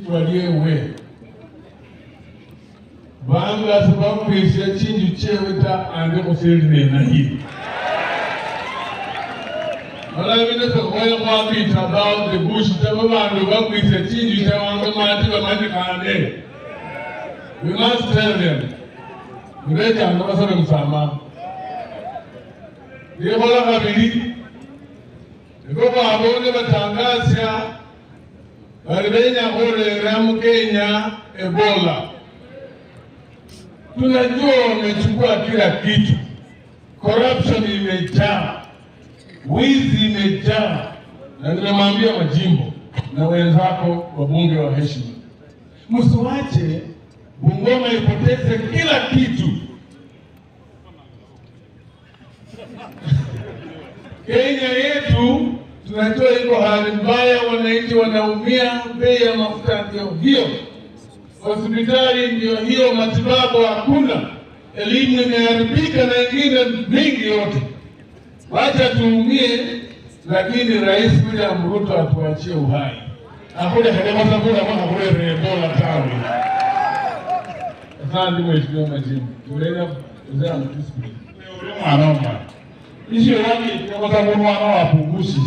Waliewe banga sababu ya chinju chewe ta ande kusiri nena hii. Wala vile kwa kwa pita about the bush tababandu bakwise chinju chawanga mati bamanyikane. We must tell them. Mreja ndo msamaha. Yehola kabili. Niko abone batangazia balibenya kulera mu Kenya Ebola. Tunajua wamechukua kila kitu. Corruption imejaa. Wizi imejaa. Na nimemwambia majimbo na wenzako wabunge wa heshima, msiwache Bungoma ipoteze kila kitu. Kenya yetu tunajua iko hali mbaya, wananchi wanaumia, bei ya mafuta ndio hiyo, hospitali ndio hiyo, matibabu hakuna, elimu imeharibika na ingine mingi yote. Wacha tuumie, lakini Rais William Ruto atuachie uhai. Hakuna helema kula hakuna Ebola tawi. Asante Mheshimiwa Majimbo. Tunaenda kuzaa mtusiku. Mwana. Isio wani kwa sababu mwana wa pungusi.